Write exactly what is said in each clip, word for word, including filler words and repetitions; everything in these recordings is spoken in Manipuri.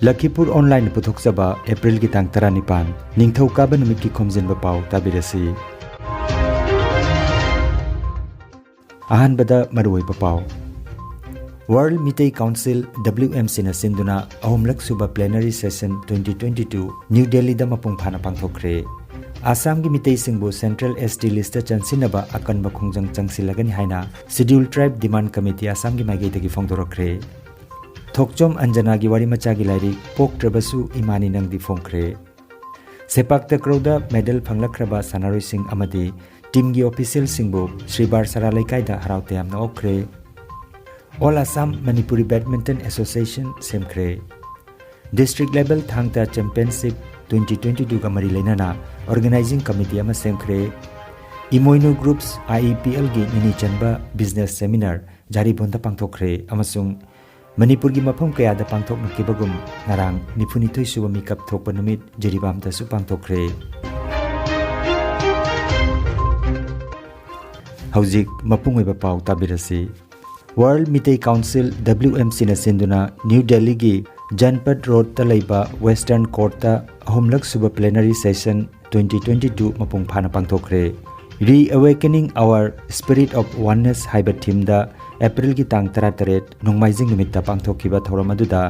ꯂꯈꯤꯄꯨꯔ ꯑꯣꯟꯂꯥꯏꯟꯅ ꯄꯨꯊꯣꯛꯆꯕ ꯑꯦꯄ꯭ꯔꯤꯜꯒꯤ ꯇꯥꯡ ꯇꯔꯥꯅꯤꯄꯥꯟ, ꯅꯤꯡꯊꯧꯀꯥꯕ ꯅꯨꯃꯤꯠꯀꯤ ꯈꯣꯝꯖꯤꯟꯕ ꯄꯥꯎ ꯇꯥꯕꯤꯔꯁꯤ꯫ ꯑꯍꯥꯟꯕꯗ ꯃꯔꯨꯑꯣꯏꯕ ꯄꯥꯎ꯫ ꯋꯥꯔꯜ ꯃꯤꯇꯩ ꯀꯥꯎꯟꯁꯤꯜ, WMC ꯅ ꯁꯤꯟꯗꯨꯅ ꯑꯍꯨꯝꯂꯛ ꯁꯨꯕ plenary session twenty twenty two new ꯗꯦꯜꯂꯤꯗ ꯃꯄꯨꯡ ꯐꯥꯅ ꯄꯥꯡꯊꯣꯛꯈ꯭ꯔꯦ꯫ ꯑꯁꯥꯝꯒꯤ ꯃꯤꯇꯩꯁꯤꯡꯕꯨ Central ST list ꯇ ꯆꯟꯁꯤꯟꯅꯕ ꯑꯀꯟꯕ ꯈꯣꯡꯖꯪ ꯆꯪꯁꯤꯜꯂꯒꯅꯤ ꯍꯥꯏꯅ Scheduled Tribe Demand Committee ꯑꯁꯥꯝꯒꯤ ꯃꯥꯏꯀꯩꯗꯒꯤ ꯐꯣꯡꯗꯣꯔꯛꯈ꯭ꯔꯦ꯫ ꯊꯣꯛꯆꯣꯝ ꯑꯟꯖꯅꯥꯒꯤ ꯋꯥꯔꯤ ꯃꯆꯥꯒꯤ ꯂꯥꯏꯔꯤꯛ ꯄꯣꯛꯇ꯭ꯔꯕꯁꯨ ꯏꯃꯥꯅꯤ ꯅꯪꯗꯤ ꯐꯣꯡꯈ꯭ꯔꯦ꯫ ꯁꯦꯄꯥꯛ ꯇꯀ꯭ꯔꯧꯗ ꯃꯦꯗꯜ ꯐꯪꯂꯛꯈ꯭ꯔꯕ ꯁꯥꯟꯅꯔꯣꯏꯁꯤꯡ ꯑꯃꯗꯤ ꯇꯤꯝꯒꯤ ꯑꯣꯐꯤꯁꯤꯌꯦꯜꯁꯤꯡꯕꯨ ꯁ꯭ꯔꯤ ꯕꯥꯔ ꯁꯔꯥ ꯂꯩꯀꯥꯏꯗ ꯍꯔꯥꯎ ꯇꯌꯥꯝꯅ ꯑꯣꯛꯈ꯭ꯔꯦ꯫ All Assam Manipuri Badminton Association ꯁꯦꯝꯈ꯭ꯔꯦ꯫ District Level ꯊꯥꯡ ꯇꯥ Championship twenty twenty two ꯒ ꯃꯔꯤ ꯂꯩꯅꯅ Organizing Committee ꯑꯃ ꯁꯦꯝꯈ꯭ꯔꯦ꯫ ꯏꯃꯣꯏꯅꯨ Groups IEPL ꯒꯤ ꯅꯤꯅꯤ ꯆꯟꯕ Business Seminar ꯖꯥꯔꯤꯕꯣꯟꯗ ꯄꯥꯡꯊꯣꯛꯈ꯭ꯔꯦ ꯑꯃꯁꯨꯡ ꯃꯅꯤꯄꯨꯔꯒꯤ ꯃꯐꯝ ꯀꯌꯥꯗ ꯄꯥꯡꯊꯣꯛꯅꯈꯤꯕꯒꯨꯝ ꯉꯔꯥꯡ ꯅꯤꯐꯨꯅꯤꯊꯣꯏ ꯁꯨꯕ ꯃꯤꯀꯞ ꯊꯣꯛꯄ ꯅꯨꯃꯤꯠ ꯖꯤꯔꯤꯕꯥꯝꯗꯁꯨ ꯄꯥꯡꯊꯣꯛꯈ꯭ꯔꯦ꯫ ꯍꯧꯖꯤꯛ ꯃꯄꯨꯡ ꯑꯣꯏꯕ ꯄꯥꯎ ꯇꯥꯕꯤꯔꯁꯤ꯫ ꯋꯥꯔꯜ ꯃꯤꯇꯩ ꯀꯥꯎꯟꯁꯤꯜ, WMC ꯅ ꯁꯤꯟꯗꯨꯅ ꯅ꯭ꯌꯨ ꯗꯦꯜꯂꯤꯒꯤ ꯖꯟꯄꯠ ꯔꯣꯗꯇ ꯂꯩꯕ Western Court ꯇ ꯑꯍꯨꯝꯂꯛ ꯁꯨꯕ plenary session twenty twenty two ꯃꯄꯨꯡ ꯐꯥꯅ ꯄꯥꯡꯊꯣꯛꯈ꯭ꯔꯦ꯫ Reawakening Our Spirit of Oneness ꯍꯥꯏꯕ theme ꯗ ꯑꯦꯄ꯭ꯔꯤꯜꯒꯤ ꯇꯥꯡ ꯇꯔꯥꯇꯔꯦꯠ ꯅꯣꯡꯃꯥꯏꯖꯤꯡ ꯅꯨꯃꯤꯠꯇ ꯄꯥꯡꯊꯣꯛꯈꯤꯕ ꯊꯧꯔꯝ ꯑꯗꯨꯗ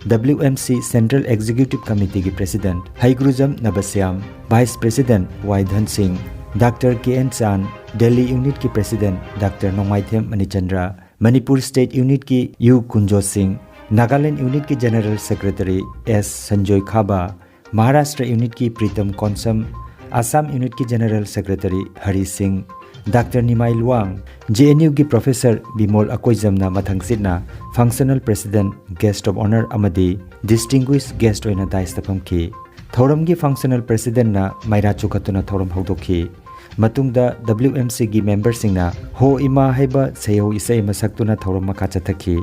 WMC Central Executive Committee ꯒꯤ President ꯍꯩꯒ꯭ꯔꯨꯖꯝ ꯅꯕꯁ꯭ꯌꯥꯝ, Vice President ꯋꯥꯏ Dhan Singh, Doctor K N Chan, Delhi Unit ꯀꯤ President Doctor Nongmaithem Manichandra, Manipur State Unit ꯀꯤ U Kunjo Singh, Nagaland Unit ꯀꯤ General Secretary ꯑꯦꯁ ꯁꯟꯖꯣꯏ ꯈꯥꯕꯥ, ꯃꯍꯥꯔꯥꯁꯇ꯭ꯔ Unit ꯀꯤ ꯄ꯭ꯔꯤꯇꯝ ꯀꯣꯟꯁꯝ, ꯑꯁꯥꯝ Unit ꯀꯤ General Secretary ꯍꯔꯤ ꯁꯤꯡ, Doctor ꯅꯤꯃꯥꯏ ꯂꯨꯋꯥꯡ, JNU ꯒꯤ Professor Bimol ꯑꯀꯣꯏꯖꯝꯅ ꯃꯊꯪꯁꯤꯠꯅ Functional President, Guest of Honour ꯑꯃꯗꯤ Distinguished Guest ꯑꯣꯏꯅ dais ꯇ ꯐꯝꯈꯤ꯫ ꯊꯧꯔꯝꯒꯤ Functional President ꯅ ꯃꯩꯔꯥ ꯆꯨꯈꯠꯇꯨꯅ ꯊꯧꯔꯝ ꯍꯧꯗꯣꯛꯈꯤ꯫ ꯃꯇꯨꯡꯗ WMC ꯒꯤ member ꯁꯤꯡꯅ ꯍꯣ ꯏꯃꯥ ꯍꯥꯏꯕ ꯁꯩꯍꯧ ꯏꯁꯩ ꯑꯃ ꯁꯛꯇꯨꯅ ꯊꯧꯔꯝ ꯃꯈꯥ ꯆꯠꯊꯈꯤ꯫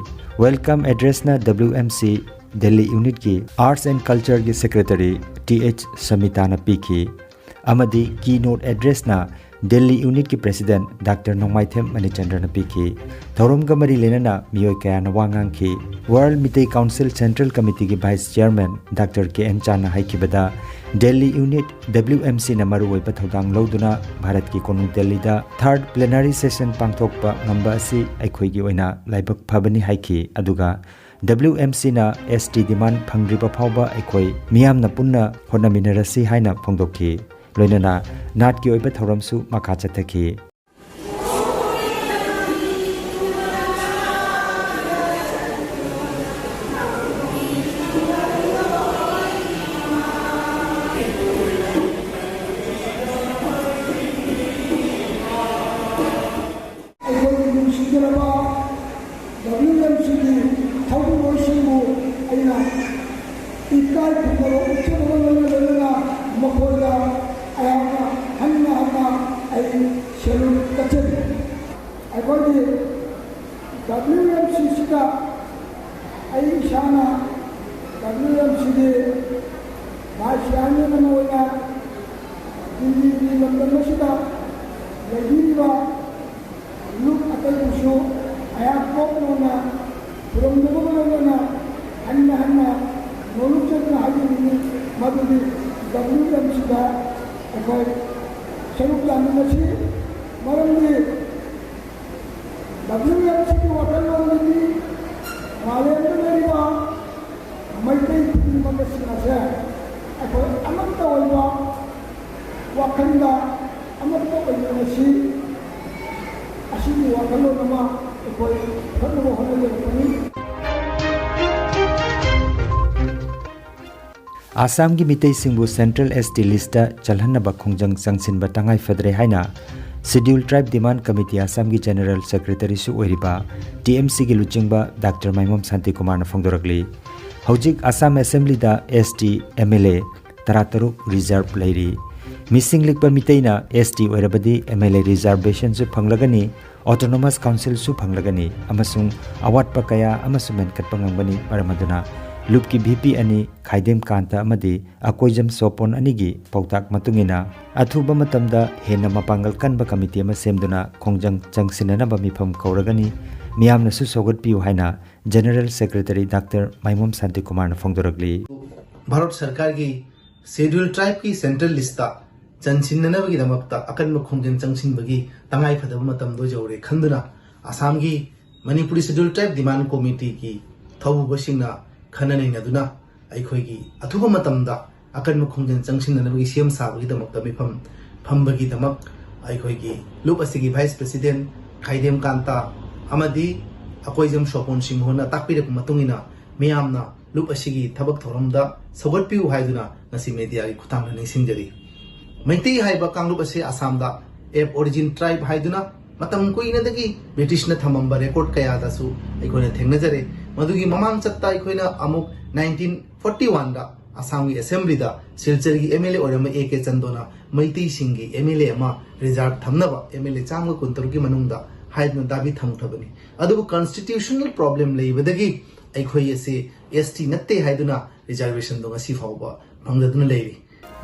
Welcome address ꯅ WMC Delhi Unit ꯀꯤ Arts and Culture ꯒꯤ Secretary ꯇꯤ ꯑꯩꯆ ꯁꯃꯤꯇꯥꯅ ꯄꯤꯈꯤ ꯑꯃꯗꯤ keynote address ꯅ ꯗꯦꯜꯂꯤ ꯌꯨꯅꯤꯠꯀꯤ ꯄ꯭ꯔꯦꯁꯤꯗꯦꯟꯠ ꯗꯥꯛꯇꯔ ꯅꯣꯡꯃꯥꯏꯊꯦꯝ ꯃꯅꯤꯆꯟꯗ꯭ꯔꯅ ꯄꯤꯈꯤ꯫ ꯊꯧꯔꯝꯒ ꯃꯔꯤ ꯂꯩꯅꯅ ꯃꯤꯑꯣꯏ ꯀꯌꯥꯅ ꯋꯥ ꯉꯥꯡꯈꯤ꯫ ꯋꯥꯔꯜꯗ ꯃꯤꯇꯩ ꯀꯥꯎꯟꯁꯤꯜ ꯁꯦꯟꯇ꯭ꯔꯦꯜ ꯀꯃꯤꯇꯤꯒꯤ vice chairman doctor K N ꯆꯥꯟꯅ ꯍꯥꯏꯈꯤꯕꯗ, ꯗꯦꯜꯂꯤ ꯌꯨꯅꯤꯠ, ꯗꯕ꯭ꯂꯤꯌꯨ ꯑꯦꯝ ꯁꯤꯅ ꯃꯔꯨꯑꯣꯏꯕ ꯊꯧꯗꯥꯡ ꯂꯧꯗꯨꯅ ꯚꯥꯔꯠꯀꯤ ꯀꯣꯅꯨꯡ ꯗꯦꯜꯂꯤꯗ ꯊꯥꯔꯗ ꯄ꯭ꯂꯦꯅꯔꯤ ꯁꯦꯁꯟ ꯄꯥꯡꯊꯣꯛꯄ ꯉꯝꯕ ꯑꯁꯤ ꯑꯩꯈꯣꯏꯒꯤ ꯑꯣꯏꯅ ꯂꯥꯏꯕꯛ ꯐꯕꯅꯤ ꯍꯥꯏꯈꯤ꯫ ꯑꯗꯨꯒ ꯗꯕ꯭ꯂꯤꯌꯨ ꯑꯦꯝ ꯁꯤꯅ ꯑꯦꯁ ꯇꯤ ꯗꯤꯃꯥꯟ ꯐꯪꯗ꯭ꯔꯤꯕ ꯐꯥꯎꯕ ꯑꯩꯈꯣꯏ ꯃꯤꯌꯥꯝꯅ ꯄꯨꯟꯅ ꯍꯣꯠꯅꯃꯤꯟꯅꯔꯁꯤ ꯍꯥꯏꯅ ꯐꯣꯡꯗꯣꯛꯈꯤ꯫ ꯂꯣꯏꯅꯅ ꯅꯥꯠꯀꯤ ꯑꯣꯏꯕ ꯊꯧꯔꯝꯁꯨ ꯃꯈꯥ ꯆꯠꯊꯈꯤ꯫ ꯑꯩꯈꯣꯏꯒꯤ ꯅꯨꯡꯁꯤꯖꯔꯕ ꯗꯕ꯭ꯂꯤꯌꯨ ꯑꯦꯝ ꯁꯤꯒꯤ ꯊꯧꯕꯨꯕꯣꯏꯁꯤꯡꯕꯨ ꯑꯩꯅ ꯏꯀꯥꯏ ꯈꯨꯝꯅꯕ ꯎꯠꯆꯕꯒ ꯂꯣꯏꯅ ꯂꯣꯏꯅꯅ ꯃꯈꯣꯏꯗ ꯑꯩꯍꯥꯛꯅ ꯍꯟꯅ ꯍꯟꯅ ꯑꯩ ꯁꯦꯂꯨꯠ ꯀꯠꯆꯔꯤ꯫ ꯑꯩꯈꯣꯏꯒꯤ ꯗꯕ꯭ꯂꯤꯌꯨ ꯑꯦꯝ ꯁꯤꯁꯤꯗ ꯑꯩ ꯏꯁꯥꯅ ꯗꯕ꯭ꯂꯤꯌꯨ ꯑꯦꯝ ꯁꯤꯒꯤ ꯚꯥꯏꯁ ꯆꯤꯌꯥꯔꯃꯦꯟ ꯑꯃ ꯑꯣꯏꯅ ꯗꯤꯜꯂꯤꯒꯤ ꯂꯝꯗꯝ ꯑꯁꯤꯗ ꯂꯩꯕꯤꯔꯤꯕ ꯂꯨꯞ ꯑꯇꯩꯕꯨꯁꯨ ꯑꯩꯍꯥꯛ ꯄꯣꯛ ꯅꯧꯅ ꯈꯨꯔꯨꯝꯖꯕꯒ ꯂꯣꯏꯅꯅ ꯍꯟꯅ ꯍꯟꯅ ꯅꯣꯂꯨꯛꯆꯗꯨꯅ ꯍꯥꯏꯖꯅꯤꯡꯏ, ꯃꯗꯨꯗꯤ ꯗꯕ꯭ꯂꯤꯌꯨ ꯑꯦꯝ ꯁꯤꯗ ꯑꯩꯈꯣꯏ ꯁꯔꯨꯛ ꯌꯥꯃꯤꯟꯅꯁꯤ꯫ ꯃꯔꯝꯗꯤ ꯗꯕ꯭ꯂꯤꯌꯨ ꯑꯦꯝ ꯁꯤꯒꯤ ꯋꯥꯈꯜꯂꯣꯟꯗꯗꯤ ꯃꯥꯂꯦꯝꯗ ꯂꯩꯔꯤꯕ ꯃꯩꯇꯩ ꯈꯨꯗꯤꯡꯃꯛ ꯑꯁꯤ ꯑꯁꯦ ꯑꯩꯈꯣꯏ ꯑꯃꯠꯇ ꯑꯣꯏꯕ ꯋꯥꯈꯜꯗ ꯑꯃꯠꯇ ꯑꯣꯏꯃꯤꯟꯅꯁꯤ꯫ ꯑꯁꯤꯒꯤ ꯋꯥꯈꯜꯂꯣꯟ ꯑꯃ ꯑꯩꯈꯣꯏ ꯐꯪꯅꯕ ꯍꯣꯠꯅꯖꯔꯛꯄꯅꯤ꯫ ꯑꯁꯥꯝꯒꯤ ꯃꯤꯇꯩꯁꯤꯡꯕꯨ ꯁꯦꯟꯇ꯭ꯔꯦꯜ ꯑꯦꯁ ꯇꯤ ꯂꯤꯁꯇ ꯆꯜꯍꯟꯅꯕ ꯈꯣꯡꯖꯪ ꯆꯪꯁꯤꯟꯕ ꯇꯉꯥꯏ ꯐꯗ꯭ꯔꯦ ꯍꯥꯏꯅ ꯁꯦꯗ꯭ꯌꯨꯜ ꯇ꯭ꯔꯥꯏꯕ ꯗꯤꯃꯥꯟ ꯀꯃꯤꯇꯤ ꯑꯁꯥꯝꯒꯤ ꯖꯦꯅꯔꯦꯜ ꯁꯦꯀ꯭ꯔꯦꯇꯔꯤꯁꯨ ꯑꯣꯏꯔꯤꯕ ꯇꯤ ꯑꯦꯝ ꯁꯤꯒꯤ ꯂꯨꯆꯤꯡꯕ ꯗꯥꯛꯇꯔ ꯃꯥꯏꯃꯣꯝ ꯁꯥꯟꯇꯤꯀꯨꯃꯥꯔꯅ ꯐꯣꯡꯗꯣꯔꯛꯂꯤ꯫ ꯍꯧꯖꯤꯛ ꯑꯁꯥꯝ ꯑꯦꯁꯦꯝꯕ꯭ꯂꯤꯗ ꯑꯦꯁ ꯇꯤ ꯑꯦꯝ ꯑꯦꯜ ꯑꯦ ꯇꯔꯥꯇꯔꯨꯛ ꯔꯤꯖꯥꯔꯚ ꯂꯩꯔꯤ꯫ ꯃꯤꯁꯤꯡ ꯂꯤꯛꯄ ꯃꯤꯇꯩꯅ ꯑꯦꯁ ꯇꯤ ꯑꯣꯏꯔꯕꯗꯤ ꯑꯦꯝ ꯑꯦꯜ ꯑꯦ ꯔꯤꯖꯥꯔꯚꯦꯁꯟꯁꯨ ꯐꯪꯂꯒꯅꯤ, ꯑꯣꯇꯣꯅꯣꯃꯁ ꯀꯥꯎꯟꯁꯤꯜꯁꯨ ꯐꯪꯂꯒꯅꯤ ꯑꯃꯁꯨꯡ ꯑꯋꯥꯠꯄ ꯀꯌꯥ ꯑꯃꯁꯨ ꯃꯦꯟꯈꯠꯄ ꯉꯝꯒꯅꯤ꯫ ꯃꯔꯝ ꯑꯗꯨꯅ ꯂꯨꯞꯀꯤ ꯚꯤ ꯄꯤ ꯑꯅꯤ ꯈꯥꯏꯗꯦꯝ ꯀꯥꯟꯇ ꯑꯃꯗꯤ ꯑꯀꯣꯏꯖꯝ ꯁꯣꯄꯣꯟ ꯑꯅꯤꯒꯤ ꯄꯥꯎꯇꯥꯛ ꯃꯇꯨꯡ ꯏꯟꯅ ꯑꯊꯨꯕ ꯃꯇꯝꯗ ꯍꯦꯟꯅ ꯃꯄꯥꯡꯒꯜ ꯀꯟꯕ ꯀꯃꯤꯇꯤ ꯑꯃ ꯁꯦꯝꯗꯨꯅ ꯈꯣꯡꯖꯪ ꯆꯪꯁꯤꯟꯅꯅꯕ ꯃꯤꯐꯝ ꯀꯧꯔꯒꯅꯤ, ꯃꯤꯌꯥꯝꯅꯁꯨ ꯁꯧꯒꯠꯄꯤꯌꯨ ꯍꯥꯏꯅ General Secretary Doctor ꯃꯥꯏꯃꯣꯝ ꯁꯥꯟꯇꯤꯀꯨꯃꯥꯔꯅ ꯐꯣꯡꯗꯣꯔꯛꯂꯤ꯫ ꯚꯥꯔꯠ ꯁꯔꯀꯥꯔꯒꯤ ꯁꯦꯗ꯭ꯌꯨꯜ ꯇ꯭ꯔꯥꯏꯕꯀꯤ ꯁꯦꯟꯇ꯭ꯔꯦꯜ ꯂꯤꯁꯇ ꯆꯟꯁꯤꯟꯅꯅꯕꯒꯤꯗꯃꯛꯇ ꯑꯀꯟꯕ ꯈꯣꯡꯖꯪ ꯆꯪꯁꯤꯟꯕꯒꯤ ꯇꯉꯥꯏꯐꯗꯕ ꯃꯇꯝꯗꯣ ꯌꯧꯔꯦ ꯈꯟꯗꯨꯅ ꯑꯁꯥꯝꯒꯤ ꯃꯅꯤꯄꯨꯔꯤ ꯁꯦꯗ꯭ꯌꯨꯜ ꯇ꯭ꯔꯥꯏꯕ ꯗꯤꯃꯥꯟ ꯀꯣꯃꯤꯇꯤꯒꯤ ꯊꯧꯕꯨꯕꯁꯤꯡꯅ ꯈꯟꯅ ꯅꯩꯅꯗꯨꯅ ꯑꯩꯈꯣꯏꯒꯤ ꯑꯊꯨꯕ ꯃꯇꯝꯗ ꯑꯀꯟꯕ ꯈꯣꯡꯖꯪ ꯆꯪꯁꯤꯟꯅꯅꯕꯒꯤ ꯁꯦꯝ ꯁꯥꯕꯒꯤꯗꯃꯛꯇ ꯃꯤꯐꯝ ꯐꯝꯕꯒꯤꯗꯃꯛ ꯑꯩꯈꯣꯏꯒꯤ ꯂꯨꯞ ꯑꯁꯤꯒꯤ ꯚꯥꯏꯁ ꯄ꯭ꯔꯦꯁꯤꯗꯦꯟ ꯈꯥꯏꯗꯦꯝ ꯀꯥꯟꯇꯥ ꯑꯃꯗꯤ ꯑꯀꯣꯏꯖꯝ ꯁꯣꯄꯣꯟ ꯁꯤꯡꯍꯣꯅ ꯇꯥꯛꯄꯤꯔꯛꯄ ꯃꯇꯨꯡ ꯏꯟꯅ ꯃꯤꯌꯥꯝꯅ ꯂꯨꯞ ꯑꯁꯤꯒꯤ ꯊꯕꯛ ꯊꯧꯔꯝꯗ ꯁꯧꯒꯠꯄꯤꯌꯨ ꯍꯥꯏꯗꯨꯅ ꯉꯁꯤ ꯃꯦꯗꯤꯌꯥꯒꯤ ꯈꯨꯠꯊꯥꯡꯗ ꯅꯤꯡꯁꯤꯡꯖꯔꯤ꯫ ꯃꯩꯇꯩ ꯍꯥꯏꯕ ꯀꯥꯡꯂꯨꯞ ꯑꯁꯤ ꯑꯁꯥꯝꯗ ꯑꯦꯞ ꯑꯣꯔꯤꯖꯤꯟ ꯇ꯭ꯔꯥꯏꯕ ꯍꯥꯏꯗꯨꯅ ꯃꯇꯝ ꯀꯨꯏꯅꯗꯒꯤ ꯕ꯭ꯔꯤꯇꯤꯁꯅ ꯊꯝꯃꯝꯕ ꯔꯦꯀꯣꯔꯗ ꯀꯌꯥꯗꯁꯨ ꯑꯩꯈꯣꯏꯅ ꯊꯦꯡꯅꯖꯔꯦ꯫ ꯃꯗꯨꯒꯤ ꯃꯃꯥꯡ ꯆꯠꯇ ꯑꯩꯈꯣꯏꯅ ꯑꯃꯨꯛ ꯅꯥꯏꯟꯇꯤꯟ ꯐꯣꯔꯇꯤ ꯋꯥꯟꯗ ꯑꯁꯥꯝꯒꯤ ꯑꯦꯁꯦꯝꯕ꯭ꯂꯤꯗ ꯁꯤꯜꯆꯔꯒꯤ ꯑꯦꯝ ꯑꯦꯜ ꯑꯦ ꯑꯣꯏꯔꯝꯕ ꯑꯦ ꯀꯦ ꯆꯟꯗꯣꯅ ꯃꯩꯇꯩꯁꯤꯡꯒꯤ ꯑꯦꯝ ꯑꯦꯜ ꯑꯦ ꯑꯃ ꯔꯤꯖꯥꯔꯚ ꯊꯝꯅꯕ ꯑꯦꯝ ꯑꯦꯜ ꯑꯦ ꯆꯥꯝꯃꯒ ꯀꯨꯟꯇꯔꯨꯛꯀꯤ ꯃꯅꯨꯡꯗ ꯍꯥꯏꯗꯨꯅ ꯗꯥꯕꯤ ꯊꯝꯈ꯭ꯔꯕꯅꯤ꯫ ꯑꯗꯨꯕꯨ ꯀꯟꯁꯇꯤꯇ꯭ꯌꯨꯁꯅꯦꯜ ꯄ꯭ꯔꯣꯕ꯭ꯂꯦꯝ ꯂꯩꯕꯗꯒꯤ ꯑꯩꯈꯣꯏ ꯑꯁꯤ ꯑꯦꯁ ꯇꯤ ꯅꯠꯇꯦ ꯍꯥꯏꯗꯨꯅ ꯔꯤꯖꯥꯔꯚꯦꯁꯟꯗꯣ ꯉꯁꯤ ꯐꯥꯎꯕ ꯐꯪꯖꯗꯨꯅ ꯂꯩꯔꯤ꯫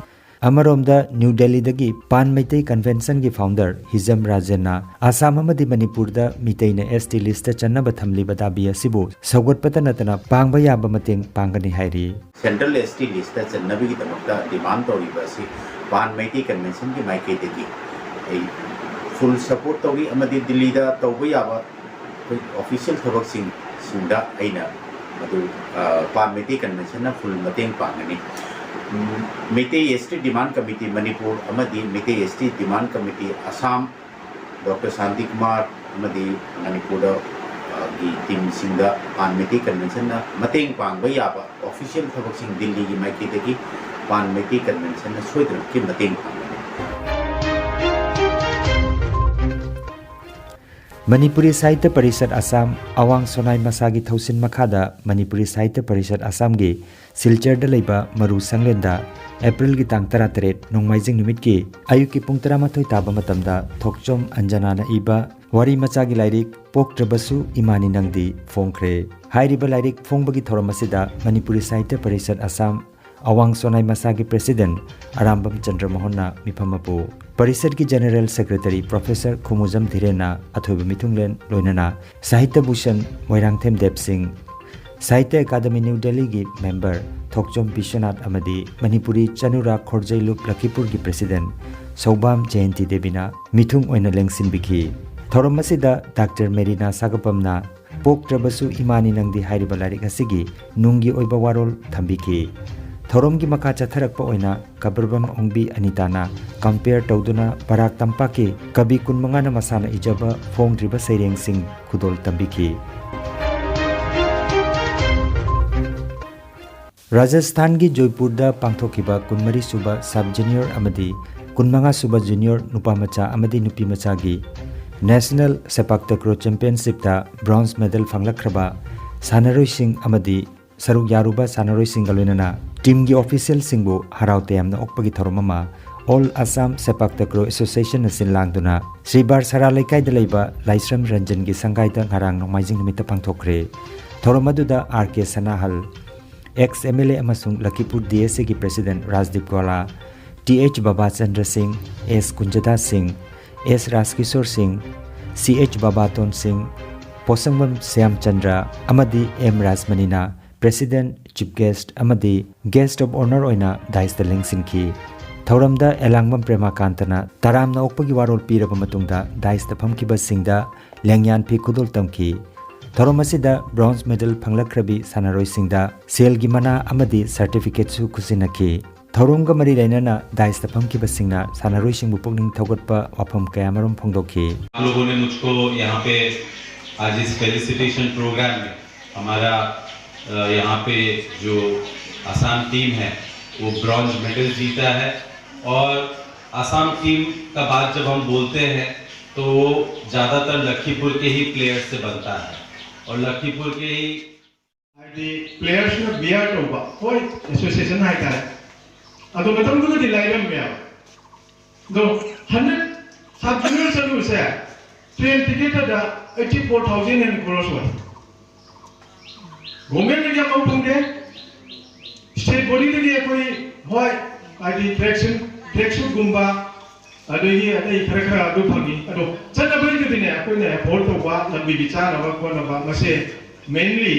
ꯑꯃꯔꯣꯝꯗ ꯅ꯭ꯌꯨ ꯗꯦꯜꯂꯤꯗꯒꯤ ꯄꯥꯟ ꯃꯩꯇꯩ ꯀꯟꯚꯦꯟꯁꯟꯒꯤ ꯐꯥꯎꯟꯗꯔ ꯍꯤꯖꯝ ꯔꯥꯖꯦꯟꯅ ꯑꯁꯥꯝ ꯑꯃꯗꯤ ꯃꯅꯤꯄꯨꯔꯗ ꯃꯤꯇꯩꯅ ꯑꯦꯁ ꯇꯤ ꯂꯤꯁꯇ ꯆꯟꯅꯕ ꯊꯝꯂꯤꯕ ꯗꯥꯕꯤ ꯑꯁꯤꯕꯨ ꯁꯧꯒꯠꯄꯇ ꯅꯠꯇꯅ ꯄꯥꯡꯕ ꯌꯥꯕ ꯃꯇꯦꯡ ꯄꯥꯡꯒꯅꯤ ꯍꯥꯏꯔꯤ꯫ ꯁꯦꯟꯇ꯭ꯔꯦꯜ ꯑꯦꯁ ꯇꯤ ꯂꯤꯁꯇ ꯆꯟꯅꯕꯒꯤꯗꯃꯛꯇ ꯗꯤꯃꯥꯟ ꯇꯧꯔꯤꯕ ꯑꯁꯤ ꯄꯥꯟ ꯃꯩꯇꯩ ꯀꯟꯚꯦꯟꯁꯟꯒꯤ ꯃꯥꯏꯀꯩꯗꯒꯤ ꯑꯩ ꯐꯨꯜ ꯁꯄꯣꯔꯠ ꯇꯧꯔꯤ ꯑꯃꯗꯤ ꯗꯤꯜꯂꯤꯗ ꯇꯧꯕ ꯌꯥꯕ ꯑꯩꯈꯣꯏ ꯑꯣꯐꯤꯁꯤꯌꯦꯜ ꯊꯕꯛꯁꯤꯡ, ꯁꯤꯡꯗ ꯑꯩꯅ ꯃꯗꯨ, ꯑ, ꯄꯥꯟ ꯃꯩꯇꯩ ꯀꯟꯚꯦꯟꯁꯟꯅ ꯐꯨꯜ ꯃꯇꯦꯡ ꯄꯥꯡꯒꯅꯤ꯫ ꯎꯝ, ꯃꯩꯇꯩ ꯑꯦꯁ ꯇꯤ ꯗꯤꯃꯥꯟ ꯀꯃꯤꯇꯤ ꯃꯅꯤꯄꯨꯔ ꯑꯃꯗꯤ ꯃꯩꯇꯩ ꯑꯦꯁ ꯇꯤ ꯗꯤꯃꯥꯟ ꯀꯃꯤꯇꯤ ꯑꯁꯥꯝ, ꯗꯣꯛꯇꯔ ꯁꯥꯟꯇꯤꯀꯨꯃꯥꯔ ꯑꯃꯗꯤ ꯃꯅꯤꯄꯨꯔꯗ, ꯑ, ꯒꯤ ꯇꯤꯝꯁꯤꯡꯗ ꯄꯥꯟ ꯃꯩꯇꯩ ꯀꯟꯚꯦꯟꯁꯟꯅ ꯃꯇꯦꯡ ꯄꯥꯡꯕ ꯌꯥꯕ ꯑꯣꯐꯤꯁꯤꯌꯦꯜ ꯊꯕꯛꯁꯤꯡ ꯗꯤꯜꯂꯤꯒꯤ ꯃꯥꯏꯀꯩꯗꯒꯤ ꯄꯥꯟ ꯃꯩꯇꯩ ꯀꯟꯚꯦꯟꯁꯟꯅ ꯁꯣꯏꯗꯅꯃꯛꯀꯤ ꯃꯇꯦꯡ ꯄꯥꯡꯒꯅꯤ꯫ ꯃꯅꯤꯄꯨꯔꯤ ꯁꯥꯍꯤꯇ꯭ꯌ ꯄꯔꯤꯁꯠ ꯑꯁꯥꯝ, ꯑꯋꯥꯡ ꯁꯣꯅꯥꯏ ꯃꯁꯥꯒꯤ ꯊꯧꯁꯤꯟ ꯃꯈꯥꯗ ꯃꯅꯤꯄꯨꯔꯤ ꯁꯥꯍꯤꯇ꯭ꯌ ꯄꯔꯤꯁꯠ ꯑꯁꯥꯝꯒꯤ ꯁꯤꯜꯆꯔꯗ ꯂꯩꯕ ꯃꯔꯨ ꯁꯪꯂꯦꯟꯗ ꯑꯦꯄ꯭ꯔꯤꯜꯒꯤ ꯇꯥꯡ ꯇꯔꯥꯇꯔꯦꯠ ꯅꯣꯡꯃꯥꯏꯖꯤꯡ ꯅꯨꯃꯤꯠꯀꯤ ꯑꯌꯨꯛꯀꯤ ꯄꯨꯡ ꯇꯔꯥꯃꯥꯊꯣꯏ ꯇꯥꯕ ꯃꯇꯝꯗ ꯊꯣꯛꯆꯣꯝ ꯑꯟꯖꯅꯥꯅ ꯏꯕ ꯋꯥꯔꯤ ꯃꯆꯥꯒꯤ ꯂꯥꯏꯔꯤꯛ ꯄꯣꯛꯇ꯭ꯔꯕꯁꯨ ꯏꯃꯥꯅꯤ ꯅꯪꯗꯤ ꯐꯣꯡꯈ꯭ꯔꯦ꯫ ꯍꯥꯏꯔꯤꯕ ꯂꯥꯏꯔꯤꯛ ꯐꯣꯡꯕꯒꯤ ꯊꯧꯔꯝ ꯑꯁꯤꯗ ꯃꯅꯤꯄꯨꯔꯤ ꯁꯥꯍꯤꯇ꯭ꯌ ꯄꯔꯤꯁꯠ ꯑꯁꯥꯝ, ꯑꯋꯥꯡ ꯁꯣꯅꯥꯏ ꯃꯁꯥꯒꯤ president ꯑꯔꯥꯝꯕꯝ ꯆꯟꯗ꯭ꯔ ꯃꯣꯍꯟꯅ ꯃꯤꯐꯝ ꯑꯃꯕꯨ, ꯄꯔꯤꯁꯠꯀꯤ general secretary professor ꯈꯨꯃꯨꯖꯝ ꯙꯤꯔꯦꯟꯅ ꯑꯊꯣꯏꯕ ꯃꯤꯊꯨꯡꯂꯦꯟ ꯂꯣꯏꯅꯅ ꯁꯥꯍꯤꯇ꯭ꯌ ꯚꯨꯁꯟ ꯃꯣꯏꯔꯥꯡꯊꯦꯝ ꯗꯦꯕ ꯁꯤꯡ, ꯁꯥꯍꯤꯇ꯭ꯌ ꯑꯦꯀꯥꯗꯃꯤ ꯅ꯭ꯌꯨ ꯗꯦꯜꯂꯤꯒꯤ member ꯊꯣꯛꯆꯣꯝ ꯕꯤꯁ꯭ꯋꯅꯥꯊ ꯑꯃꯗꯤ ꯃꯅꯤꯄꯨꯔꯤ ꯆꯅꯨꯔꯥ ꯈꯣꯔꯖꯩꯂꯨꯞ ꯂꯈꯤꯄꯨꯔꯒꯤ president ꯁꯧꯕꯥꯝ ꯖꯌꯟꯇꯤ ꯗꯦꯕꯤꯅ ꯃꯤꯊꯨꯡ ꯑꯣꯏꯅ ꯂꯦꯡꯁꯤꯟꯕꯤꯈꯤ꯫ ꯊꯧꯔꯝ ꯑꯁꯤꯗ ꯗꯥꯛꯇꯔ ꯃꯦꯔꯤꯅꯥ ꯁꯥꯒꯄꯝꯅ ꯄꯣꯛꯇ꯭ꯔꯕꯁꯨ ꯏꯃꯥꯅꯤ ꯅꯪꯗꯤ ꯍꯥꯏꯔꯤꯕ ꯂꯥꯏꯔꯤꯛ ꯑꯁꯤꯒꯤ ꯅꯨꯡꯒꯤ ꯑꯣꯏꯕ ꯋꯥꯔꯣꯜ ꯊꯝꯕꯤꯈꯤ꯫ ꯊꯧꯔꯝꯒꯤ ꯃꯈꯥ ꯆꯠꯊꯔꯛꯄ ꯑꯣꯏꯅ ꯀꯕꯤꯔꯕꯝ ꯑꯣꯡꯕꯤ ꯑꯅꯤꯇꯥꯅ compare ꯇꯧꯗꯨꯅ ꯕꯔꯥꯛ ꯇꯝꯄꯥꯛꯀꯤ ꯀꯕꯤ ꯀꯨꯟꯃꯉꯥꯅ ꯃꯁꯥꯅ ꯏꯖꯕ ꯐꯣꯡꯗ꯭ꯔꯤꯕ ꯁꯩꯔꯦꯡꯁꯤꯡ ꯈꯨꯗꯣꯜ ꯇꯝꯕꯤꯈꯤ꯫ ꯔꯥꯖꯁꯊꯥꯟꯒꯤ ꯖꯣꯏꯄꯨꯔꯗ ꯄꯥꯡꯊꯣꯛꯈꯤꯕ ꯀꯨꯟꯃꯔꯤ ꯁꯨꯕ sub junior ꯑꯃꯗꯤ ꯀꯨꯟꯃꯉꯥ ꯁꯨꯕ junior ꯅꯨꯄꯥ ꯃꯆꯥ ꯑꯃꯗꯤ ꯅꯨꯄꯤ ꯃꯆꯥꯒꯤ national ꯁꯦꯄꯥꯛ ꯇꯀ꯭ꯔꯣ championshipꯇ bronze medal ꯐꯪꯂꯛꯈ꯭ꯔꯕ ꯁꯥꯟꯅꯔꯣꯏꯁꯤꯡ ꯑꯃꯗꯤ ꯁꯔꯨꯛ ꯌꯥꯔꯨꯕ ꯁꯥꯟꯅꯔꯣꯏꯁꯤꯡꯒ ꯂꯣꯏꯅꯅ teamꯒꯤ officialꯁꯤꯡꯕꯨ ꯍꯔꯥꯎ ꯇꯌꯥꯝꯅ ꯑꯣꯛꯄꯒꯤ ꯊꯧꯔꯝ ꯑꯃ All Assam Sepak Takraw Associationꯅ ꯁꯤꯟ ꯂꯥꯡꯗꯨꯅ ꯁ꯭ꯔꯤ ꯕꯥꯔꯁꯥꯔꯥ ꯂꯩꯀꯥꯏꯗ ꯂꯩꯕ ꯂꯥꯏꯁ꯭ꯔꯝ ꯔꯟꯖꯟꯒꯤ ꯁꯪꯒꯥꯏꯗ ꯉꯔꯥꯡ ꯅꯣꯡꯃꯥꯏꯖꯤꯡ ꯅꯨꯃꯤꯠꯇ ꯄꯥꯡꯊꯣꯛꯈ꯭ꯔꯦ꯫ ꯊꯧꯔꯝ ꯑꯗꯨꯗ ꯑꯥꯔ ꯀꯦ ꯁꯅꯥꯍꯜ, ex MLA ꯑꯃꯁꯨꯡ ꯂꯈꯤꯄꯨꯔ DSAꯒꯤ president ꯔꯥꯖꯗꯤꯞ ꯒꯣꯂꯥ, ꯇꯤ ꯑꯩꯆ ꯕꯕꯥꯆꯟꯗ꯭ꯔ ꯁꯤꯡ, ꯑꯦꯁ ꯀꯨꯟꯖꯗꯥꯁ ꯁꯤꯡ, ꯑꯦꯁ ꯔꯥꯖꯀꯤꯁꯣꯔ ꯁꯤꯡ, ꯁꯤ ꯑꯩꯆ ꯕꯕꯥꯇꯣꯟ ꯁꯤꯡ, ꯄꯣꯁꯪꯕꯝ ꯁ꯭ꯌꯥꯝꯆꯟꯗ꯭ꯔ ꯑꯃꯗꯤ ꯑꯦꯝ ꯔꯥꯖꯃꯅꯤꯅ president, chief guest ꯑꯃꯗꯤ guest of honour ꯑꯣꯏꯅ dais ꯇ ꯂꯦꯡꯁꯤꯟꯈꯤ꯫ ꯊꯧꯔꯝꯗ ꯑꯦꯂꯥꯡꯕꯝ ꯄ꯭ꯔꯦꯃꯥꯀꯥꯟꯇꯅ ꯇꯔꯥꯝꯅ ꯑꯣꯛꯄꯒꯤ ꯋꯥꯔꯣꯜ ꯄꯤꯔꯕ ꯃꯇꯨꯡꯗ dais ꯇ ꯐꯝꯈꯤꯕꯁꯤꯡꯗ ꯂꯦꯡꯌꯥꯟ ꯐꯤ ꯈꯨꯗꯣꯜ ꯇꯝꯈꯤ꯫ ꯊꯧꯔꯝ ꯑꯁꯤꯗ bronze medal ꯐꯪꯂꯛꯈ꯭ꯔꯕꯤ ꯁꯥꯟꯅꯔꯣꯏꯁꯤꯡꯗ ꯁꯦꯜꯒꯤ ꯃꯅꯥ ꯑꯃꯗꯤ certificate ꯁꯨ ꯈꯨꯠꯁꯤꯟꯅꯈꯤ꯫ ꯊꯧꯔꯝꯒ ꯃꯔꯤ ꯂꯩꯅꯅ dais ꯇ ꯐꯝꯈꯤꯕꯁꯤꯡꯅ ꯁꯥꯟꯅꯔꯣꯏꯁꯤꯡꯕꯨ ꯄꯨꯛꯅꯤꯡ ꯊꯧꯒꯠꯄ ꯋꯥꯐꯝ ꯀꯌꯥꯃꯔꯨꯝ ꯐꯣꯡꯗꯣꯛꯈꯤ꯫ आप लोगों ने मुझको यहाँ पे आज इस felicitation program में हमारा, अ, यहाँ पे जो आसाम टीम है, वो ब्रॉन्ज मेडल जीता है। और आसाम टीम का बात जब हम बोलते हैं, तो वो ज़्यादातर लखीपुर के ही प्लेयर्स से बनता है, और लखीपुर के ही ꯍꯥꯏꯗꯤ ꯄ꯭ꯂꯦꯌꯔꯁꯤꯅ ꯕꯤꯌꯥꯔ ꯇꯧꯕ, ꯍꯣꯏ, ꯑꯦꯁꯣꯁꯤꯌꯦꯁꯟ ꯍꯥꯏꯇꯥꯔꯦ, ꯑꯗꯣ ꯃꯇꯝꯗꯨꯗꯗꯤ ꯂꯥꯏꯔꯝꯃꯦꯕ꯫ ꯑꯗꯣ ꯍꯟꯗꯛ ꯁꯕ ꯖꯨꯅꯤꯌꯔ ꯆꯠꯂꯨꯕꯁꯦ, ꯇ꯭ꯔꯦꯟ ꯇꯤꯀꯦꯠꯇꯗ eighty four thousand ꯍꯦꯟꯅ ꯈꯣꯔꯁ ꯑꯣꯏ꯫ ꯒꯣꯔꯃꯦꯟꯗꯒꯤ ꯑꯃꯐꯥꯎ ꯐꯪꯗꯦ, ꯁꯦ ꯕꯣꯗꯤꯗꯒꯤ ꯑꯩꯈꯣꯏ, ꯍꯣꯏ, ꯍꯥꯏꯗꯤ ꯇ꯭ꯔꯦꯛꯁꯨꯠ, ꯇ꯭ꯔꯦꯛꯁꯨꯠꯀꯨꯝꯕ, ꯑꯗꯒꯤ ꯑꯇꯩ ꯈꯔ ꯈꯔ ꯑꯗꯨ ꯐꯪꯉꯤ꯫ ꯑꯗꯣ ꯆꯠꯅꯕꯒꯤꯗꯨꯗꯤꯅꯦ, ꯑꯩꯈꯣꯏꯅ ꯑꯦꯐꯣꯔꯗ ꯇꯧꯕ, ꯂꯝꯕꯤꯒꯤ ꯆꯥꯅꯕ ꯈꯣꯠꯅꯕ, ꯃꯁꯦ ꯃꯦꯟꯂꯤ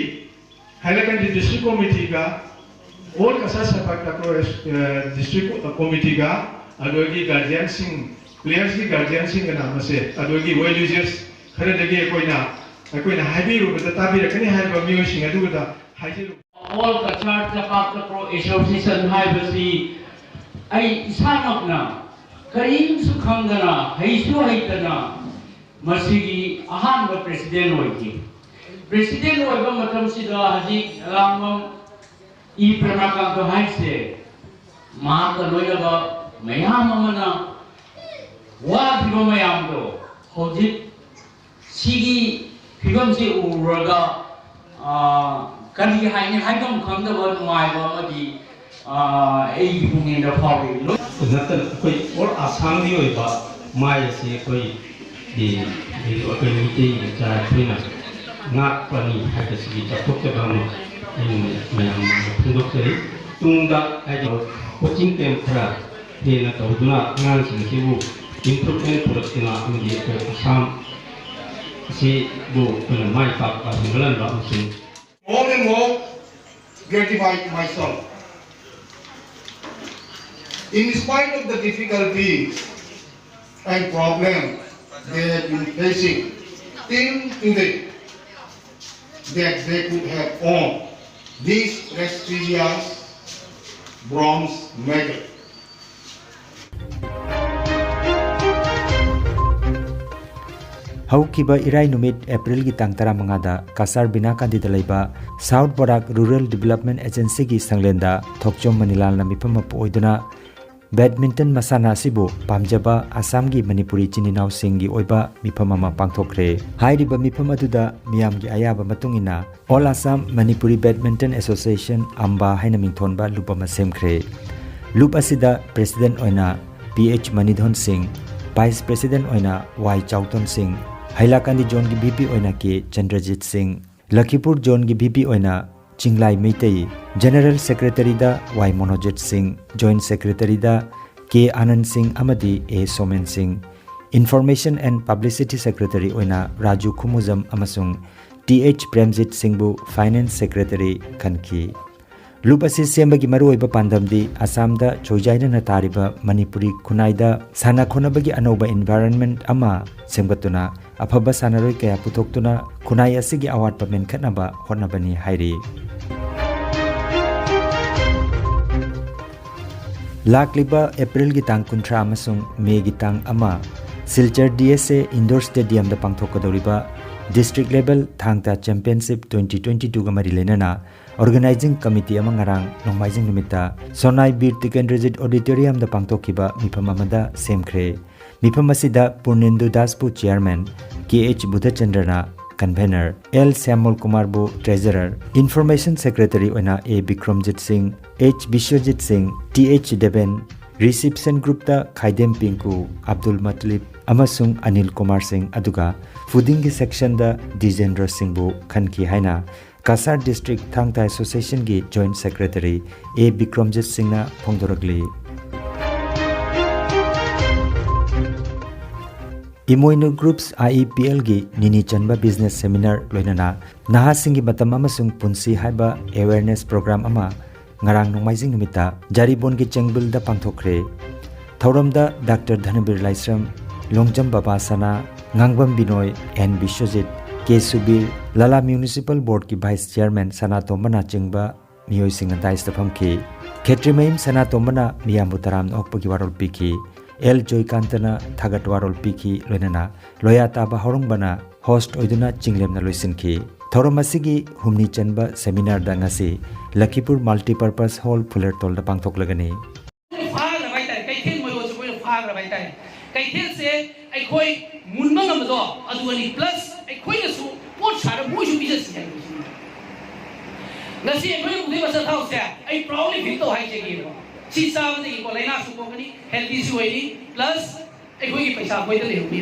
ꯍꯥꯏꯂꯀꯟꯗꯤ ꯗꯤꯁꯇ꯭ꯔꯤꯛ ꯀꯣꯃꯤꯇꯤꯒ, ꯑꯣꯜ ꯀꯁꯥꯔ ꯁꯦꯄꯥꯛ ꯇꯥꯀ꯭ꯔꯣ ꯗꯤꯁꯇ꯭ꯔꯤꯛ ꯀꯣꯃꯤꯇꯤꯒ, ꯑꯗꯒꯤ ꯒꯥꯔꯖꯤꯌꯥꯟꯁꯤꯡ, ꯄ꯭ꯂꯦꯌꯔꯁꯀꯤ ꯒꯥꯔꯖꯤꯌꯥꯟꯁꯤꯡꯒꯅ ꯃꯁꯦ, ꯑꯗꯒꯤ ꯋꯦꯜ ꯋꯤꯖꯔꯁ ꯈꯔꯗꯒꯤ ꯑꯩꯈꯣꯏꯅ, ꯑꯩꯈꯣꯏꯅ ꯍꯥꯏꯕꯤꯔꯨꯕꯗ ꯇꯥꯕꯤꯔꯛꯀꯅꯤ ꯍꯥꯏꯔꯤꯕ ꯃꯤꯑꯣꯏꯁꯤꯡ ꯑꯗꯨꯗ ꯍꯥꯏꯖꯔꯨꯕ꯫ All Cachar Chapak Takraw Association ꯍꯥꯏꯕꯁꯤ ꯑꯩ ꯏꯁꯥꯃꯛꯅ ꯀꯔꯤꯝꯁꯨ ꯈꯪꯗꯅ, ꯍꯩꯁꯨ ꯍꯩꯇꯅ ꯃꯁꯤꯒꯤ ꯑꯍꯥꯟꯕ ꯄ꯭ꯔꯦꯁꯤꯗꯦꯟ ꯑꯣꯏꯈꯤ꯫ ꯄ꯭ꯔꯦꯁꯤꯗꯦꯟ ꯑꯣꯏꯕ ꯃꯇꯝꯁꯤꯗ ꯍꯧꯖꯤꯛ ꯔꯥꯝꯕꯝ ꯏ ꯄ꯭ꯔꯦꯃꯥꯀꯥꯟꯇ ꯍꯥꯏꯁꯦ, ꯃꯍꯥꯛꯀ ꯂꯣꯏꯅꯕ ꯃꯌꯥꯝ ꯑꯃꯅ ꯋꯥꯈꯤꯕ ꯃꯌꯥꯝꯗꯣ ꯍꯧꯖꯤꯛ ꯁꯤꯒꯤ ꯐꯤꯕꯝꯁꯤ ꯎꯔꯨꯔꯒ, ꯑꯥ, ꯀꯔꯤ ꯍꯥꯏꯅꯤ, ꯍꯥꯏꯐꯝ ꯈꯪꯗꯕ ꯅꯨꯡꯉꯥꯏꯕ ꯑꯃꯗꯤ, ꯑꯥ, ꯑꯩꯒꯤ ꯄꯨꯛꯅꯤꯡꯗ ꯐꯥꯎꯏ꯫ ꯅꯠꯇꯅ ꯑꯩꯈꯣꯏ ꯑꯣꯜ ꯑꯁꯥꯝꯒꯤ ꯑꯣꯏꯕ ꯃꯥꯏ ꯑꯁꯤ ꯑꯩꯈꯣꯏ, ꯑꯩꯈꯣꯏ ꯃꯤꯇꯩ ꯃꯆꯥ ꯑꯩꯈꯣꯏꯅ ꯉꯥꯛꯄꯅꯤ ꯍꯥꯏꯕꯁꯤꯒꯤ ꯆꯥꯎꯊꯣꯛꯆꯕ ꯑꯃ ꯑꯩꯅ ꯃꯌꯥꯝ ꯃꯥꯡꯗ ꯐꯣꯡꯗꯣꯛꯆꯔꯤ꯫ ꯇꯨꯡꯗ ꯍꯥꯏꯗꯤ ꯀꯣꯆꯤꯡ ꯀꯦꯝ ꯈꯔ ꯍꯦꯟꯅ ꯇꯧꯗꯨꯅ ꯑꯉꯥꯡꯁꯤꯡꯁꯤꯕꯨ ꯏꯝꯄ꯭ꯔꯨꯚꯃꯦꯟ ꯄꯨꯔꯛꯇꯨꯅ ꯑꯃꯗꯤ ꯑꯩꯈꯣꯏ ꯑꯁꯥꯝ ꯑꯁꯤꯕꯨ ꯑꯩꯈꯣꯏꯅ ꯃꯥꯏ ꯄꯥꯛꯄ ꯍꯦꯟꯒꯠꯍꯟꯕ ꯑꯃꯁꯨꯡ All in all, gratified myself. In spite of the difficulties and problems they have been facing till today, that they could have won this prestigious bronze medal. ꯍꯧꯈꯤꯕ ꯏꯔꯥꯏ ꯅꯨꯃꯤꯠ ꯑꯦꯄ꯭ꯔꯤꯜꯒꯤ ꯇꯥꯡ ꯇꯔꯥꯃꯉꯥꯗ ꯀꯁꯥꯔ ꯕꯤꯅꯥꯀꯥꯟꯗꯤꯗ ꯂꯩꯕ ꯁꯥꯎꯠ ꯕꯣꯔꯥꯛ ꯔꯨꯔꯦꯜ ꯗꯤꯕꯦꯂꯞꯃꯦꯟ ꯑꯦꯖꯦꯟꯁꯤꯒꯤ ꯁꯪꯂꯦꯟꯗ ꯊꯣꯛꯆꯣꯝ ꯃꯅꯤꯂꯥꯜꯅ ꯃꯤꯐꯝ ꯃꯄꯨ ꯑꯣꯏꯗꯨꯅ ꯕꯦꯗꯃꯤꯟꯇꯟ ꯃꯁꯥꯟꯅ ꯑꯁꯤꯕꯨ ꯄꯥꯝꯖꯕ ꯑꯁꯥꯝꯒꯤ ꯃꯅꯤꯄꯨꯔꯤ ꯏꯆꯤꯟ ꯏꯅꯥꯎꯁꯤꯡꯒꯤ ꯑꯣꯏꯕ ꯃꯤꯐꯝ ꯑꯃ ꯄꯥꯡꯊꯣꯛꯈ꯭ꯔꯦ꯫ ꯍꯥꯏꯔꯤꯕ ꯃꯤꯐꯝ ꯑꯗꯨꯗ ꯃꯤꯌꯥꯝꯒꯤ ꯑꯌꯥꯕ ꯃꯇꯨꯡ ꯏꯟꯅ All Assam Manipuri Badminton Association, ꯑꯝꯕꯥ ꯍꯥꯏꯅ ꯃꯤꯡꯊꯣꯟꯕ ꯂꯨꯞ ꯑꯃ ꯁꯦꯝꯈ꯭ꯔꯦ꯫ ꯂꯨꯞ ꯑꯁꯤꯗ ꯄ꯭ꯔꯦꯁꯤꯗꯦꯟꯠ ꯑꯣꯏꯅ ꯄꯤ ꯑꯩꯆ ꯃꯅꯤꯙꯣꯟ ꯁꯤꯡ, ꯚꯥꯏꯁ ꯄ꯭ꯔꯦꯁꯤꯗꯦꯟꯠ ꯑꯣꯏꯅ ꯋꯥꯏ ꯆꯥꯎꯇꯣꯟ ꯁꯤꯡ, ꯍꯩꯂꯥꯀꯥꯟꯗꯤ ꯖꯣꯟꯒꯤ ꯚꯤ ꯄꯤ ꯑꯣꯏꯅ ꯀꯦ ꯆꯟꯗ꯭ꯔꯖꯤꯠ ꯁꯤꯡ, ꯂꯈꯤꯄꯨꯔ ꯖꯣꯟꯒꯤ ꯚꯤ ꯄꯤ ꯑꯣꯏꯅ ꯆꯤꯡꯂꯥꯏ ꯃꯩꯇꯩ꯫ General Secretary ꯗ ꯋꯥꯏ ꯃꯣꯅꯣꯖꯤꯠ ꯁꯤꯡ, Joint Secretary ꯗ ꯀꯦ ꯑꯥꯅꯟꯗ ꯁꯤꯡ ꯑꯃꯗꯤ ꯑꯦ ꯁꯣꯃꯦꯟ ꯁꯤꯡ, Information and Publicity Secretary ꯑꯣꯏꯅ ꯔꯥꯖꯨ ꯈꯨꯃꯨꯖꯝ ꯑꯃꯁꯨꯡ T H Premjit ꯁꯤꯡꯕꯨ Finance Secretary ꯈꯟꯈꯤ꯫ ꯂꯨꯞ ꯑꯁꯤ ꯁꯦꯝꯕꯒꯤ ꯃꯔꯨꯑꯣꯏꯕ ꯄꯥꯟꯗꯝꯗꯤ ꯑꯁꯥꯝꯗ ꯆꯣꯏꯖꯥꯏꯅꯅ ꯇꯥꯔꯤꯕ ꯃꯅꯤꯄꯨꯔꯤ ꯈꯨꯟꯅꯥꯏꯗ ꯁꯥꯟꯅ ꯈꯣꯠꯅꯕꯒꯤ ꯑꯅꯧꯕ environment ꯑꯃ ꯁꯦꯝꯒꯠꯇꯨꯅ ꯑꯐꯕ ꯁꯥꯟꯅꯔꯣꯏ ꯀꯌꯥ ꯄꯨꯊꯣꯛꯇꯨꯅ ꯈꯨꯟꯅꯥꯏ ꯑꯁꯤꯒꯤ ꯑꯋꯥꯠꯄ ꯃꯦꯟꯈꯠꯅꯕ ꯍꯣꯠꯅꯕꯅꯤ ꯍꯥꯏꯔꯤ꯫ ꯂꯥꯛꯂꯤꯕ ꯑꯦꯄ꯭ꯔꯤꯜꯒꯤ ꯇꯥꯡ ꯀꯨꯟꯊ꯭ꯔꯥ ꯑꯃꯁꯨꯡ ꯃꯦꯒꯤ ꯇꯥꯡ ꯑꯃ ꯁꯤꯜꯆꯔ ꯗꯤ ꯑꯦꯁ ꯑꯦ ꯏꯟꯗꯣꯔ ꯁ꯭ꯇꯦꯗꯤꯌꯝꯗ ꯄꯥꯡꯊꯣꯛꯀꯗꯧꯔꯤꯕ District Level ꯊꯥꯡ ꯇꯥ Championship twenty twenty two ꯒ ꯃꯔꯤ ꯂꯩꯅꯅ Organizing Committee ꯑꯃ ꯉꯔꯥꯡ ꯅꯣꯡꯃꯥꯏꯖꯤꯡ ꯅꯨꯃꯤꯠꯇ ꯁꯣꯅꯥꯏ ꯕꯤꯔ ꯇꯤꯀꯦꯟꯗ꯭ꯔꯖꯤꯠ Auditorium ꯗ ꯄꯥꯡꯊꯣꯛꯈꯤꯕ ꯃꯤꯐꯝ ꯑꯃꯗ ꯁꯦꯝꯈ꯭ꯔꯦ꯫ ꯃꯤꯐꯝ ꯑꯁꯤꯗ ꯄꯨꯔꯅꯦꯟꯗꯨ ꯗꯥꯁꯄꯨ Chairman, ꯀꯦ ꯑꯩꯆ ꯕꯨꯙꯆꯟꯗ꯭ꯔꯅ Convener, ꯑꯦꯜ ꯁ꯭ꯌꯥꯃꯣꯜ ꯀꯨꯃꯥꯔꯕꯨ Treasurer, Information Secretary ꯑꯣꯏꯅ ꯑꯦ ꯕꯤꯀ꯭ꯔꯝꯖꯤꯠ ꯁꯤꯡ, ꯑꯩꯆ ꯕꯤꯁ꯭ꯋꯖꯤꯠ ꯁꯤꯡ, T H Deben, Reception Group ꯇ ꯈꯥꯏꯗꯦꯝ ꯄꯤꯡꯀꯨ, ꯑꯕꯗꯨꯜ ꯃꯇꯂꯤꯕ ꯑꯃꯁꯨꯡ ꯑꯅꯤꯜ ꯀꯨꯃꯥꯔ ꯁꯤꯡ, ꯑꯗꯨꯒ ꯐꯨꯗꯤꯡꯒꯤ section ꯗ ꯗꯤꯖꯦꯟꯗ꯭ꯔ ꯁꯤꯡꯕꯨ ꯈꯟꯈꯤ ꯍꯥꯏꯅ ꯀꯁꯥꯔ District ꯊꯥꯡ ꯇꯥ Association ꯒꯤ Joint Secretary ꯑꯦ ꯕꯤꯀ꯭ꯔꯝꯖꯤꯠ ꯁꯤꯡꯅ ꯐꯣꯡꯗꯣꯔꯛꯂꯤ꯫ ꯏꯃꯣꯏꯅꯨ Groups I E P L ꯒꯤ ꯅꯤꯅꯤ ꯆꯟꯕ Business Seminar ꯂꯣꯏꯅꯅ ꯅꯍꯥꯁꯤꯡꯒꯤ ꯃꯇꯝ ꯑꯃꯁꯨꯡ ꯄꯨꯟꯁꯤ ꯍꯥꯏꯕ awareness program ꯑꯃ ꯉꯔꯥꯡ ꯅꯣꯡꯃꯥꯏꯖꯤꯡ ꯅꯨꯃꯤꯠꯇ ꯖꯥꯔꯤꯕꯣꯟꯒꯤ ꯆꯦꯡꯕꯤꯜꯗ ꯄꯥꯡꯊꯣꯛꯈ꯭ꯔꯦ꯫ ꯊꯧꯔꯝꯗ ꯗꯥꯛꯇꯔ ꯙꯅꯕꯤꯔ ꯂꯥꯏꯁ꯭ꯔꯝ, ꯂꯣꯡꯖꯝ ꯕꯕꯥ ꯁꯅꯥ, ꯉꯥꯡꯕꯝ ꯕꯤꯅꯣꯏ, and Biswajit, K ꯁꯨꯕꯤꯔ, ꯂꯥꯂꯥ Municipal Board ꯀꯤ Vice Chairman ꯁꯅꯥꯇꯣꯝꯕꯅꯆꯤꯡꯕ ꯃꯤꯑꯣꯏꯁꯤꯡꯅ dais ꯇ ꯐꯝꯈꯤ꯫ ꯈꯦꯇ꯭ꯔꯤꯃꯌꯨꯝ ꯁꯅꯥꯇꯣꯝꯕꯅ ꯃꯤꯌꯥꯝꯕꯨ ꯇꯔꯥꯝꯅ ꯑꯣꯛꯄꯒꯤ ꯋꯥꯔꯣꯜ ꯄꯤꯈꯤ꯫ ꯑꯦꯜ ꯖꯣꯏꯀꯥꯟꯇꯅ ꯊꯥꯒꯠ ꯋꯥꯔꯣꯜ ꯄꯤꯈꯤ, ꯂꯣꯏꯅꯅ ꯂꯣꯌꯥꯇꯥꯕ ꯍꯥꯎꯔꯣꯡꯕꯅ host ꯑꯣꯏꯗꯨꯅ ꯆꯤꯡꯂꯦꯝꯅ ꯂꯣꯏꯁꯤꯟꯈꯤ꯫ ꯊꯧꯔꯝ ꯑꯁꯤꯒꯤ ꯍꯨꯝꯅꯤ ꯆꯟꯕ seminar ꯗ ꯉꯁꯤ ꯂꯈꯤꯄꯨꯔ Multipurpose Hall ꯐꯨꯂꯔꯇꯣꯜꯗ ꯄꯥꯡꯊꯣꯛꯂꯒꯅꯤ꯫ ꯐꯥꯈ꯭ꯔꯕ ꯍꯥꯏꯇꯥꯔꯦ, ꯀꯩꯊꯦꯜ ꯃꯌꯣꯜꯁꯦ ꯑꯩꯈꯣꯏꯅ ꯐꯥꯈ꯭ꯔꯕ ꯍꯥꯏꯇꯥꯔꯦ꯫ ꯀꯩꯊꯦꯜꯁꯦ ꯑꯩꯈꯣꯏ ꯃꯨꯟꯕ ꯉꯝꯕꯗꯣ ꯑꯗꯨꯒꯅꯤ, plus ꯑꯩꯈꯣꯏꯅꯁꯨ ꯄꯣꯠ ꯁꯥꯔꯒ ꯃꯣꯏꯁꯨ ꯄꯤꯖꯁꯤ ꯍꯥꯏꯕ꯫ ꯉꯁꯤ ꯑꯩꯈꯣꯏꯅ ꯄꯨꯊꯣꯛꯏꯕ ꯑꯆꯥꯊꯥꯎꯁꯦ ꯑꯩ proudly feel ꯇꯧ ꯍꯥꯏꯖꯒꯦꯕ꯫ ꯁꯤ ꯆꯥꯕꯗꯒꯤꯀꯣ ꯂꯥꯏꯅꯥꯁꯨ ꯀꯣꯛꯀꯅꯤ, healthy ꯁꯨ ꯑꯣꯏꯅꯤ, plus ꯑꯩꯈꯣꯏꯒꯤ ꯄꯩꯁꯥ ꯑꯩꯈꯣꯏꯗ ꯂꯩꯍꯧꯅꯤ꯫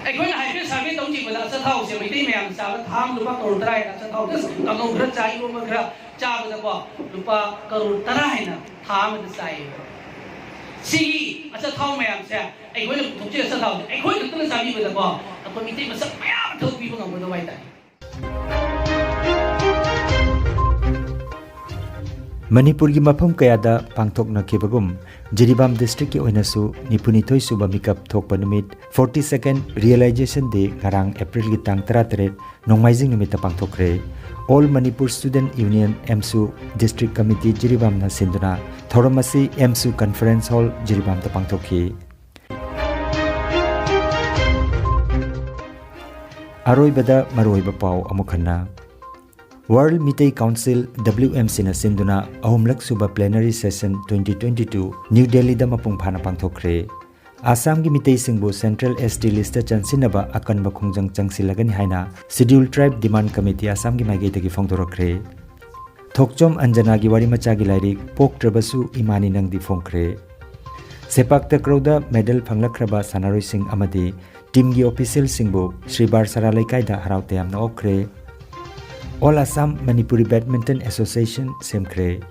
ꯑꯩꯈꯣꯏꯅ ꯍꯥꯏꯐꯦꯠ ꯁꯥꯔꯚꯦ ꯇꯧꯈꯤꯕꯗ ꯑꯆꯥꯊꯥꯎꯁꯦ ꯃꯩꯇꯩ ꯃꯌꯥꯝꯅ ꯆꯥꯕ ꯊꯥ ꯑꯃ ꯂꯨꯄꯥ ꯀꯔꯣꯔ ꯇꯔꯥ ꯍꯦꯟꯅ ꯑꯆꯥꯊꯥꯎꯗ ꯀꯥꯡꯉꯧ ꯈꯔ ꯆꯥ, ꯏꯔꯣꯟꯕ ꯈꯔ ꯆꯥꯕꯗꯀꯣ ꯂꯨꯄꯥ ꯀꯔꯣꯔ ꯇꯔꯥ ꯍꯦꯟꯅ ꯊꯥ ꯑꯃꯗ ꯆꯥꯏꯌꯦꯕ꯫ ꯁꯤꯒꯤ ꯑꯆꯥꯊꯥꯎ ꯃꯌꯥꯝꯁꯦ, ꯑꯩꯈꯣꯏꯅ ꯄꯨꯊꯣꯛꯆꯩ ꯑꯆꯥꯊꯥꯎꯁꯦ ꯑꯩꯈꯣꯏ ꯈꯛꯇꯅ ꯆꯥꯕꯤꯕꯗꯀꯣ ꯑꯩꯈꯣꯏ ꯃꯤꯇꯩ ꯃꯆꯥ ꯃꯌꯥꯝ ꯊꯕꯛ ꯄꯤꯕ ꯉꯝꯒꯗꯕ ꯍꯥꯏꯇꯥꯔꯦ꯫ ꯃꯅꯤꯄꯨꯔꯒꯤ ꯃꯐꯝ ꯀꯌꯥꯗ ꯄꯥꯡꯊꯣꯛꯅꯈꯤꯕꯒꯨꯝ, ꯖꯤꯔꯤꯕꯥꯝ ꯗꯤꯁꯇ꯭ꯔꯤꯛꯀꯤ ꯑꯣꯏꯅꯁꯨ ꯅꯤꯐꯨꯅꯤꯊꯣꯏ ꯁꯨꯕ ꯃꯤꯀꯞ ꯊꯣꯛꯄ ꯅꯨꯃꯤꯠ, forty second Realization Day, ꯉꯔꯥꯡ ꯑꯦꯄ꯭ꯔꯤꯜꯒꯤ ꯇꯥꯡ ꯇꯔꯥꯇꯔꯦꯠ, ꯅꯣꯡꯃꯥꯏꯖꯤꯡ ꯅꯨꯃꯤꯠꯇ ꯄꯥꯡꯊꯣꯛꯈ꯭ꯔꯦ꯫ All Manipur Student Union, ꯑꯦꯝꯁꯨ, District Committee ꯖꯤꯔꯤꯕꯥꯝꯅ ꯁꯤꯟꯗꯨꯅ ꯊꯧꯔꯝ ꯑꯁꯤ ꯑꯦꯝꯁꯨ Conference Hall, ꯖꯤꯔꯤꯕꯥꯝꯗ ꯄꯥꯡꯊꯣꯛꯈꯤ꯫ ꯑꯔꯣꯏꯕꯗ ꯃꯔꯨꯑꯣꯏꯕ ꯄꯥꯎ ꯑꯃꯨꯛ ꯍꯟꯅ꯫ World Meitei Council, W M C ꯅ ꯁꯤꯟꯗꯨꯅ ꯑꯍꯨꯝꯂꯛ ꯁꯨꯕ Plenary Session twenty twenty two new ꯗꯦꯜꯂꯤꯗ ꯃꯄꯨꯡ ꯐꯥꯅ ꯄꯥꯡꯊꯣꯛꯈ꯭ꯔꯦ꯫ ꯑꯁꯥꯝꯒꯤ ꯃꯤꯇꯩꯁꯤꯡꯕꯨ Central S T list ꯇ ꯆꯟꯁꯤꯟꯅꯕ ꯑꯀꯟꯕ ꯈꯣꯡꯖꯪ ꯆꯪꯁꯤꯜꯂꯒꯅꯤ ꯍꯥꯏꯅ Scheduled Tribe Demand Committee ꯑꯁꯥꯝꯒꯤ ꯃꯥꯏꯀꯩꯗꯒꯤ ꯐꯣꯡꯗꯣꯔꯛꯈ꯭ꯔꯦ꯫ ꯊꯣꯛꯆꯣꯝ ꯑꯟꯖꯅꯥꯒꯤ ꯋꯥꯔꯤ ꯃꯆꯥꯒꯤ ꯂꯥꯏꯔꯤꯛ ꯄꯣꯛꯇ꯭ꯔꯕꯁꯨ ꯏꯃꯥꯅꯤ ꯅꯪꯗꯤ ꯐꯣꯡꯈ꯭ꯔꯦ꯫ ꯁꯦꯄꯥꯛ ꯇꯀ꯭ꯔꯧꯗ ꯃꯦꯗꯜ ꯐꯪꯂꯛꯈ꯭ꯔꯕ ꯁꯥꯟꯅꯔꯣꯏꯁꯤꯡ ꯑꯃꯗꯤ ꯇꯤꯝꯒꯤ ꯑꯣꯐꯤꯁꯤꯌꯦꯜꯁꯤꯡꯕꯨ ꯁ꯭ꯔꯤ ꯕꯥꯔ ꯁꯔꯥ ꯂꯩꯀꯥꯏꯗ ꯍꯔꯥꯎ ꯇꯌꯥꯝꯅ ꯑꯣꯛꯈ꯭ꯔꯦ꯫ All Assam Manipuri Badminton Association ꯁꯦꯝꯈ꯭ꯔꯦ꯫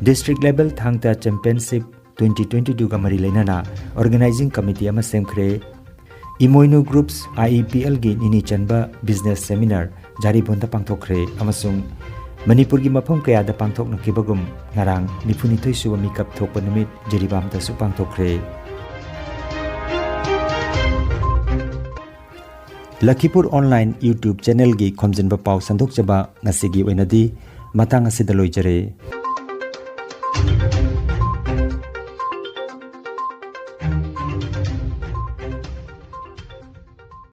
District Level ꯊꯥꯡ ꯇꯥ Championship twenty twenty two ꯒ ꯃꯔꯤ ꯂꯩꯅꯅ Organizing Committee ꯑꯃ ꯁꯦꯝꯈ꯭ꯔꯦ꯫ ꯏꯃꯣꯏꯅꯨ Groups I E P L ꯒꯤ ꯅꯤꯅꯤ ꯆꯟꯕ Business Seminar ꯖꯥꯔꯤꯕꯣꯟꯗ ꯄꯥꯡꯊꯣꯛꯈ꯭ꯔꯦ ꯑꯃꯁꯨꯡ ꯃꯅꯤꯄꯨꯔꯒꯤ ꯃꯐꯝ ꯀꯌꯥꯗ ꯄꯥꯡꯊꯣꯛꯅꯈꯤꯕꯒꯨꯝ ꯉꯔꯥꯡ ꯅꯤꯐꯨꯅꯤꯊꯣꯏ ꯁꯨꯕ ꯃꯤꯀꯞ ꯊꯣꯛꯄ ꯅꯨꯃꯤꯠ ꯖꯤꯔꯤꯕꯥꯝꯗꯁꯨ ꯄꯥꯡꯊꯣꯛꯈ꯭ꯔꯦ꯫ ꯂꯈꯤꯄꯨꯔ Online YouTube channel ꯒꯤ ꯈꯣꯝꯖꯤꯟꯕ ꯄꯥꯎ ꯁꯟꯗꯣꯛꯆꯕ ꯉꯁꯤꯒꯤ ꯑꯣꯏꯅꯗꯤ ꯃꯇꯥꯡ ꯑꯁꯤꯗ ꯂꯣꯏꯖꯔꯦ꯫